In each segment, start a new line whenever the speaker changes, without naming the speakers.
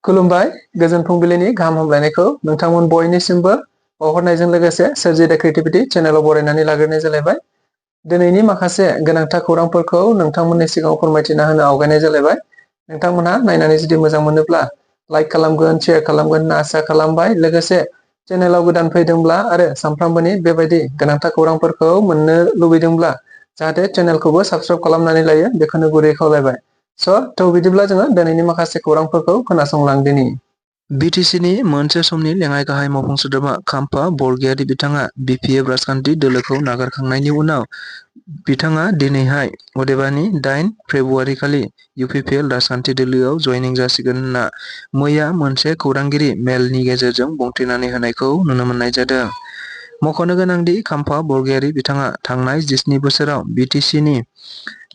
खुलुमबाय गोजोन फुंबिलिनि गाहाम हामलायनायखौ नोंथांमोन बयनिसिमबो बावहरनायजों लोगोसे सोरजि द क्रिएटिविटी चेनेलाव बरायनानै लाग्रोनाय जालायबाय। दिनैनि माखासे गोनांथार खौरांफोरखौ नोंथांमोननि सिगाङाव फोरमायथिना होनो आवगायनाय जालायबाय। नोंथांमोनहा नायनानै जुदि मोजां मोनोब्ला लाइक खालामगोन, शेयार खालामगोन होनना आसा खालामबाय। लोगोसे चेनेलाव गोदान फैदोंब्ला आरो सानफ्रामबोनि बेबायदि गोनांथार खौरांफोरखौ मोननो लुबैदोंब्ला जाहाथे चेनेलखौबो साबस्क्राइब खालामनानै लायो बेखौनो गुरै खावलायबाय। थ' बिदिब्ला जोङो दिनैनि माखासे खौरांफोरखौ खोनासंलांदिनि।
बिटिसिनि मोनसे समनि लेङाइ गाहाय मावफुं सोद्रोमा खाम्फा बरगयारी बिथाङा BPF राजखान्थि दोलोखौ नागारखांनायनि उनाव बिथाङा दिनैहाय अदेबानि 8 फेब्रुआरि खालि UPPL राजखान्थि दोलोआव जयनिं जासिगोन होनना मैया मोनसे खौरांगिरि मेलनि गेजेरजों बुंथिनानै होनायखौ नुनो मोननाय जादों। मख'नो गोनांदि खाम्फा बरगयारी बिथाङा थांनाय 17 बोसोराव बिटिसिनि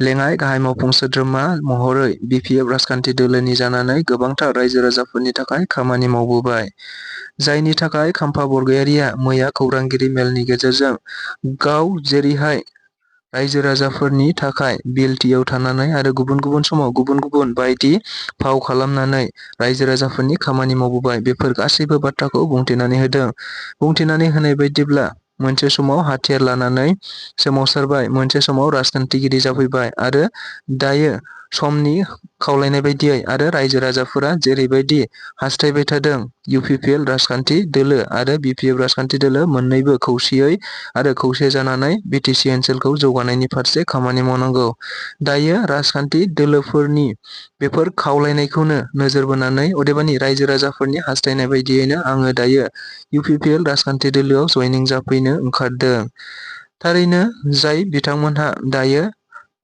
लेङाइ गाहाय मावफुं सोद्रोमा महरै BPF राजखान्थि दोलोनि जानानै गोबांथार रायजो राजाफोरनि थाखाय खामानि मावबोबाय। जायनि थाखाय खाम्फा बरगयारीआ मैया खौरांगिरि मेलनि गेजेरजों गाव जेरैहाय रायजो राजाफोरनि थाखाय बिएलटिआव थानानै आरो गुबुन गुबुन समाव गुबुन गुबुन बायदि फाव खालामनानै रायजो राजाफोरनि खामानि मावबोबाय बेफोर गासैबो बाथ्राखौ बुंथिनानै होदों। बुंथिनानै होनाय बायदिब्ला मोनसे समाव हाथियार लानानै सोमावसारबाय, मोनसे समाव राजखान्थिगिरि जाफैबाय आरो दायो समनि खावलायनाय बायदियै आरो रायजो राजाफोरा जेरैबायदि हास्थायबाय थादों UPPL राजखान्थि दोलो आरो BPF राजखान्थि दोलो मोननैबो खौसेयै आरो खौसे जानानै बिटिसि ओनसोलखौ जौगानायनि फारसे खामानि मावनांगौ। दायो राजखान्थि दोलोफोरनि बेफोर खावलायनायखौनो नोजोर बोनानै अदेबानि रायजो राजाफोरनि हास्थायनाय बायदियैनो आङो दायो UPPL राजखान्थि दोलोआव जयनिं जाफैनो ओंखारदों। थारैनो जाय बिथांमोनहा दायो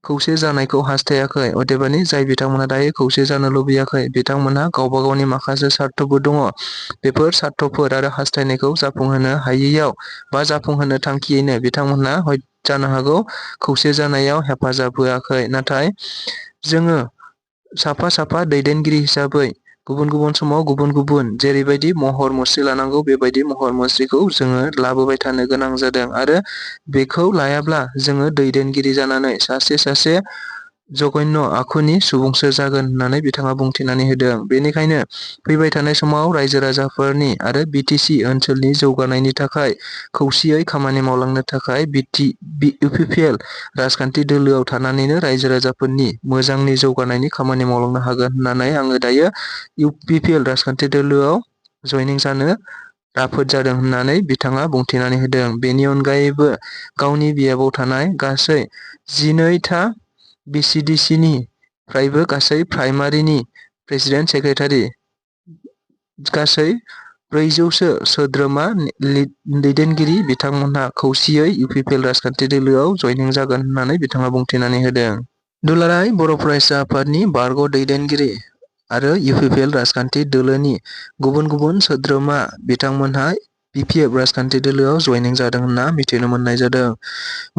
खौसे जानायखौ हास्थायाखै अदेबानि जाय बिथांमोनहा दायो खौसे जानो लुबैयाखै बिथांमोनहा गावबा गावनि माखासे सार्थफोर दङ। बेफोर सार्थफोर आरो हास्थायनायखौ जाफुंहोनो हायैयाव बा जाफुंहोनो थांखियैनो बिथांमोनहा जानो हागौ खौसे जानायाव हेफाजाब होआखै। नाथाय जोङो साफा साफा दैदेनगिरि हिसाबै गुबुन गुबुन समाव गुबुन गुबुन जेरैबायदि महर मुस्रि लानांगौ बेबायदि महर मुस्रिखौ जोङो लाबोबाय थानो गोनां जादों आरो बेखौ लायाब्ला जोङो दैदेनगिरि जानानै सासे जघन्य आखुनि सुबुंसो जागोन होननानै बिथाङा बुंथिनानै होदों। बेनिखायनो फैबाय थानाय समाव रायजो राजाफोरनि आरो बिटिसि ओनसोलनि जौगानायनि थाखाय खौसेयै खामानि मावलांनो थाखाय UPPL राजखान्थि दोलोआव थानानैनो रायजो राजाफोरनि मोजांनि जौगानायनि खामानि मावलांनो हागोन होननानै आङो दायो UPPL राजखान्थि दोलोआव जयनिं जानो राफोद जादों होननानै बिथाङा बुंथिनानै होदों। बेनि अनगायैबो गावनि बियाबाव थानाय गासै 12था BCDCनि फ्रायबो गासै प्राइमारिनि प्रेसिडेन्ट सेक्रेटारि गासै 400सो सोद्रोमा दैदेनगिरि बिथांमोनहा खौसेयै UPPL राजखान्थि दोलोआव जयनिं जागोन होननानै बिथाङा बुंथिनानै होदों। दुलाराय बर' फरायसा आफादनि बारग' दैदेनगिरि आरो UPPL राजखान्थि दोलोनि गुबुन गुबुन सोद्रोमा बिथांमोनहा BPF राजखान्थि दोलोआव जयनिं जादों होनना मिथिनो मोननाय जादों।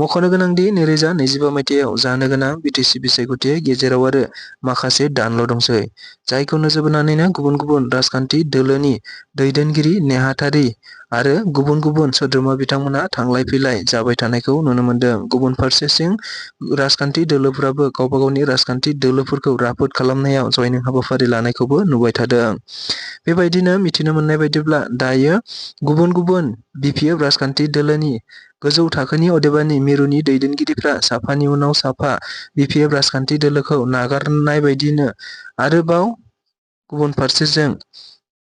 मख'नो गोनांदि 2025 मायथाइयाव जानो गोनां बिटिसि बिसायख'थिनि गेजेराव आरो माखासे दानल' दंसै। जायखौ नोजोर बोनानैनो गुबुन गुबुन राजखान्थि दोलोनि दैदेनगिरि नेहाथारि आरो गुबुन गुबुन सोद्रोमा बिथांमोनहा थांलाय फैलाय जाबाय थानायखौ नुनो मोनदों। गुबुन फारसेथिं राजखान्थि दोलोफोराबो गावबा गावनि राजखान्थि दोलोफोरखौ राफोद खालामनायाव जयनिं हाबाफारि लानायखौबो नुबाय थादों। बेबायदिनो मिथिनो मोननाय बायदिब्ला दायो गुबुन गुबुन BPF राजखान्थि दोलोनि गोजौ थाखोनि अदेबानि मिरुनि दैदेनगिरिफ्रा साफानि उनाव साफा BPF राजखान्थि दोलोखौ नागारनाय बायदिनो आरोबाव गुबुन फारसेजों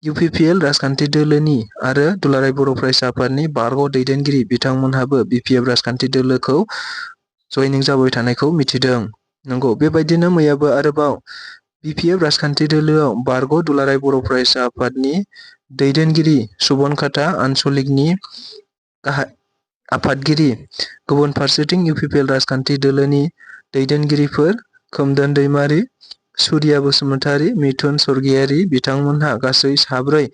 UPPL राजखान्थि दोलोनि आरो दुलाराय बर' फरायसा आफादनि बारग' दैदेनगिरि बिथांमोनहाबो BPF राजखान्थि दोलोखौ जयनिं जाबाय थानायखौ मिथिदों। नंगौ बेबायदिनो मैयाबो आरोबाव BPF राजखान्थि दोलोआव बारग' दुलाराय बर' फरायसा आफादनि दैदेनगिरि सुबनखाता आनसलिकनि गाहाय आफादगिरि गुबुन फारसेथिं UPPL राजखान्थि दोलोनि दैदेनगिरिफोर खोमदोन दैमारि, सुरिया बसुमतारी, मिथुन स्वर्गियारी बिथांमोनहा गासै 4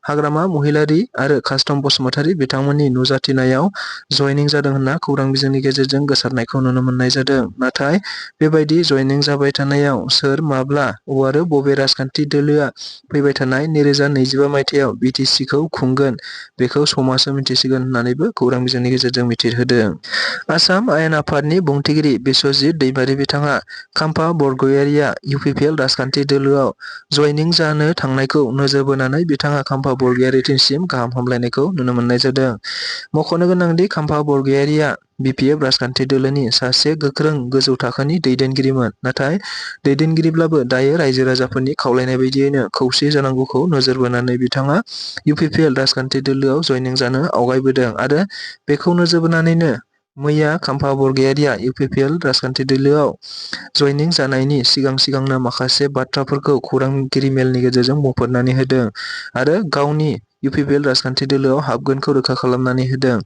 हाग्रामा महिलारी आरो कास्टम बसुमतारी बिथांमोननि नुजाथिनायाव जयनिं जादों होनना खौरां बिजोंनि गेजेरजों गोसारनायखौ नुनो मोननाय जादों। नाथाय बेबायदि जयनिं जाबाय थानायाव सोर माब्ला आरो बबे राजखान्थि दोलोआ फैबाय थानाय 2025 मायथाइयाव बिटिसिखौ खुंगोन बेखौ समासो मिथिसिगोन होननानैबो खौरां बिजोंनि गेजेरजों मिथिहोदों। आसाम आयेन आफादनि बुंथिगिरि बिस्वजित दैमारि बिथाङा खाम्फा बरगयारीआ UPPL UPPL राजखान्थि दोलोआव जयनिं जानो थांनायखौ नोजोर बोनानै बिथाङा खाम्फा बरगयारीसिम गाहाम हामलायनायखौ नुनो मोननाय जादों। मख'नो गोनांदि खाम्फा बरगयारीआ BPF राजखान्थि दोलोनि सासे गोख्रों गोजौ थाखोनि दैदेनगिरिमोन, नाथाय दैदेनगिरिब्लाबो दायो रायजो राजाफोरनि खावलायनाय बायदियैनो खौसे जानांगौखौ नोजोर बोनानै बिथाङा UPPL राजखान्थि दोलोआव जयनिं जानो आवगायबोदों आरो बेखौ नोजोर बोनानैनो मैया खाम्फा बरगयारीआ UPPL राजखान्थि दोलोआव जयनिं जानायनि सिगांनो माखासे बाथ्राफोरखौ खौरांगिरि मेलनि गेजेरजों बुंफोरनानै होदों आरो गावनि UPPL राजखान्थि दोलोआव हाबगोनखौ रोखा खालामनानै होदों।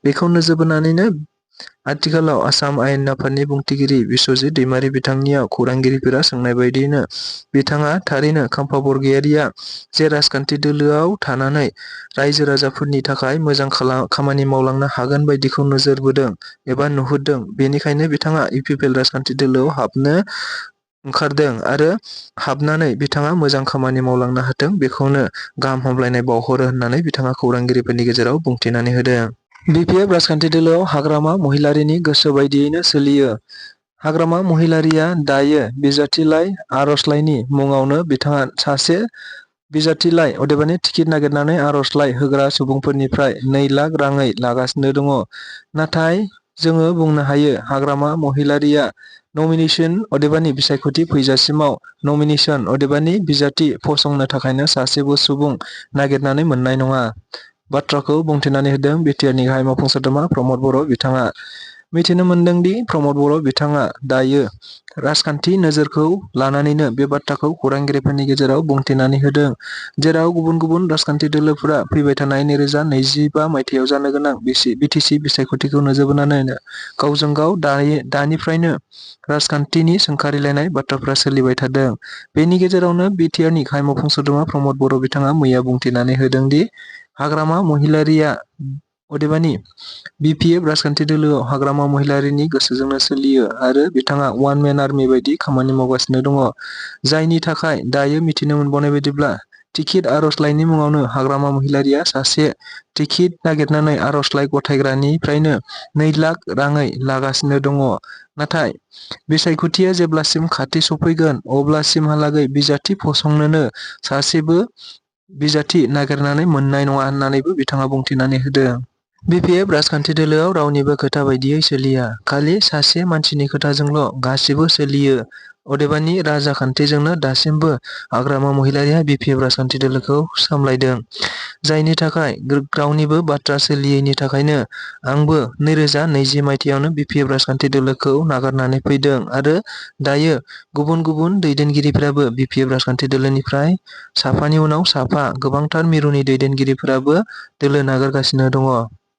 बेखौ नोजोर बोनानैनो आथिखालाव आसाम आयेन आफादनि बुंथिगिरि बिस्वजित दैमारि बिथांनियाव खौरांगिरिफोरा सोंनाय बायदियैनो बिथाङा थारैनो खाम्फा बरगयारीआ जे राजखान्थि दोलोआव थानानै रायजो राजाफोरनि थाखाय मोजां खामानि मावलांनो हागोन बायदिखौ नोजोर बोदों एबा नुहुरदों, बेनिखायनो बिथाङा UPPL राजखान्थि दोलोआव हाबनो ओंखारदों आरो हाबनानै बिथाङा मोजां खामानि मावलांनो हाथों बेखौनो गाहाम हामलायनाय बावहरो होननानै बिथाङा खौरांगिरिफोरनि गेजेराव बुंथिनानै होदों। BPF राजखान्थि दोलोआव हाग्रामा महिलारीनि गोसो बायदियैनो सोलियो। हाग्रामा महिलारीआ दायो बिजाथिलाइ आर'जलाइनि मुङावनो बिथाङा सासे बिजाथिलाइ अदेबानि टिकेट नागिरनानै आर'जलाइ होग्रा सुबुंफोरनिफ्राय 2 लाख राङै लागासिनो दङ। नाथाय जोङो बुंनो हायो हाग्रामा महिलारीआ नमिनेशन अदेबानि बिसायख'थि फैजासिमाव नमिनेशन अदेबानि बिजाथि फसंनो थाखायनो सासेबो सुबुं नागिरनानै मोननाय नङा। बाथ्राखौ बुंथिनानै होदों बिटिआरनि गाहाय मावफुं सोद्रोमा प्रमद बर' बिथाङा। मिथिनो मोन्दोंदि प्रमद बर' बिथाङा दायो राजखान्थि नोजोरखौ लानानैनो बे बाथ्राखौ खौरांगिरिफोरनि गेजेराव बुंथिनानै होदों, जेराव गुबुन राजखान्थि दोलोफोरा फैबाय थानाय 2025 मायथाइयाव जानो गोनां बिटिसि बिसायख'थिखौ नोजोर बोनानै गावजों गाव दानिफ्रायनो राजखान्थिनि सोंखारिलायनाय बाथ्राफोरा सोलिबाय थादों। बेनि गेजेरावनो बिटिआरनि गाहाय मावफुं सोद्रोमा प्रमद बर' बिथाङा मैया बुंथिनानै होदों दि हाग्रामा महिलारीआ अदेबानि BPF राजखान्थि दोलोआव हाग्रामा महिलारीनि गोसोजोंनो सोलियो आरो बिथाङा वान मेन आर्मि बायदि खामानि मावगासिनो दङ, जायनि थाखाय दायो मिथिनो मोनबावनाय बायदिब्ला टिकेट आर'जलाइनि मुङावनो हाग्रामा महिलारीआ सासे टिकेट नागिरनानै आर'जलाइ गथायग्रानिफ्रायनो 2 लाख राङै लागासिनो दङ। नाथाय बिसायख'थिया जेब्लासिम खाथि सफैगोन अब्लासिमहालागै बिजाथि फसंनोनो सासेबो बिजाथि नागिरनानै मोननाय नङा होननानैबो बिथाङा बुंथिनानै होदों। BPF राजखान्थि दोलोआव रावनिबो खोथा बायदियै सोलिया, खालि सासे मानसिनि खोथाजोंल' गासिबो सोलियो अदेबानि राजाखान्थिजोंनो दासिमबो हाग्रामा महिलारीआ BPF राजखान्थि दोलोखौ सामलायदों, जायनि थाखाय रावनिबो बाथ्रा सोलियैनि थाखायनो आंबो 2020 मायथाइयावनो BPF राजखान्थि दोलोखौ नागारनानै फैदों आरो दायो गुबुन दैदेनगिरिफोराबो BPF राजखान्थि दोलोनिफ्राय साफानि उनाव साफा गोबांथार मिरुनि दैदेनगिरिफोराबो दोलो नागारगासिनो दङ।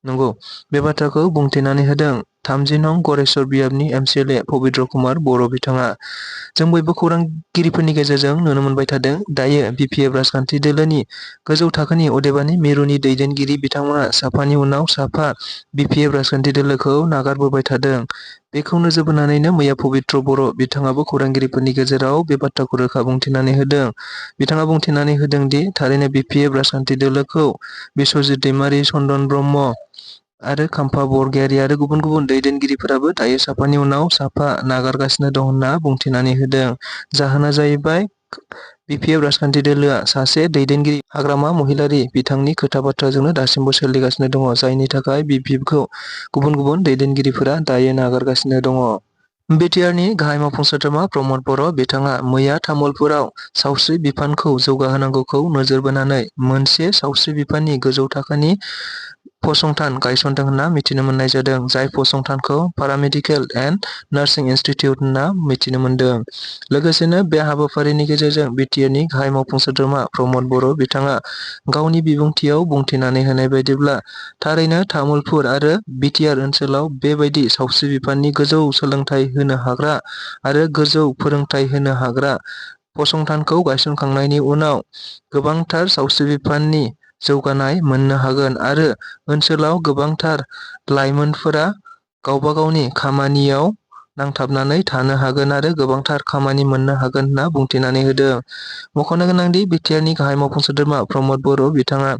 नंगौ, बे बाथ्राखौ बुंथिनानै होदों 30 नं गरेस्वर बियाबनि MCLA पबित्र कुमार बर' बिथाङा। जों बयबो खौरांगिरिफोरनि गेजेरजों नुनो मोनबाय थादों दायो BPF राजखान्थि दोलोनि गोजौ थाखोनि अदेबानि मिरुनि दैदेनगिरि बिथांमोना साफानि उनाव साफा BPF राजखान्थि दोलोखौ नागारबोबाय थादों। बेखौ नोजोर बोनानैनो मैया पबित्र बर' बिथाङाबो खौरांगिरिफोरनि गेजेराव बे बाथ्राखौ रोखा बुंथिनानै होदों। बिथाङा बुंथिनानै होदों दि थारैनो BPF राजखान्थि दोलोखौ बिस्वजित दैमारि, चन्दन ब्रह्म आरो खाम्फा बरगयारी आरो गुबुन दैदेनगिरिफोराबो दायो साफानि उनाव साफा नागारगासिनो दं होनना बुंथिनानै होदों। जाहोना जाहैबाय BPF राजखान्थि दोलोआ सासे दैदेनगिरि हाग्रामा महिलारी बिथांनि खोथा बाथ्राजोंनो दासिमबो सोलिगासिनो दङ, जायनि थाखाय BPFखौ गुबुन दैदेनगिरिफोरा दायो नागारगासिनो दङ। बिटिआरनि गाहाय मावफुं सोद्रोमा प्रमद बर' बिथाङा मैया तामुलपुराव सावस्रि बिफानखौ जौगाहोनांगौखौ नोजोर बोनानै मोनसे सावस्रि बिफाननि गोजौ थाखोनि फसंथान गायसनदों होनना मिथिनो मोननाय जादों, जाय फसंथानखौ पारामेडिकेल एन्ड नार्सिं इनस्टिट्युट होनना मिथिनो मोनदों। लोगोसेनो बे हाबाफारिनि गेजेरजों बिटिआरनि गाहाय मावफुं सोद्रोमा प्रमद बर' बिथाङा गावनि बिबुंथियाव बुंथिनानै होनाय बायदिब्ला थारैनो तामुलपुर आरो बिटिआर ओनसोलाव बेबायदि सावस्रि बिफाननि गोजौ सोलोंथाइ होनो हाग्रा आरो गोजौ फोरोंथाइ होनो हाग्रा फसंथानखौ गायसनखांनायनि उनाव गोबांथार सावस्रि बिफाननि जौगानाय मोननो हागोन आरो ओनसोलाव गोबांथार लाइमोनफोरा गावबा गावनि खामानियाव नांथाबनानै थानो हागोन आरो गोबांथार खामानि मोननो हागोन होनना बुंथिनानै होदों। मख'नो गोनांदि बिटिआरनि गाहाय मावफुं सोद्रोमा प्रमद बर' बिथाङा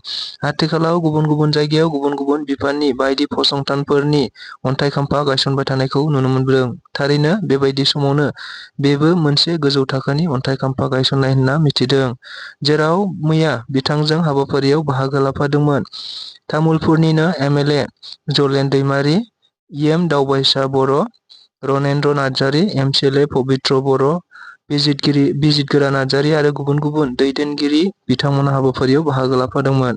आथिखालाव गुबुन गुबुन जायगायाव गुबुन गुबुन बिफाननि बायदि फसंथानफोरनि अन्थाइ खाम्फा गायसनबाय थानायखौ नुनो मोनदों। थारैनो बेबायदि समावनो बेबो मोनसे गोजौ थाखोनि अन्थाइ खाम्फा गायसननाय होनना मिथिदों, जेराव मैया बिथांजों हाबाफारियाव बाहागो लाफादोंमोन तामुलपुरनिनो एमएलए जलेन दैमारी, इएम दावबायसा बर', रनेन्द्र नार्जारी, एमसिएलए पबित्र बर', बिजितगोरा नार्जारी आरो गुबुन गुबुन दैदेनगिरि बिथांमोना हाबाफारियाव बाहागो लाफादोंमोन।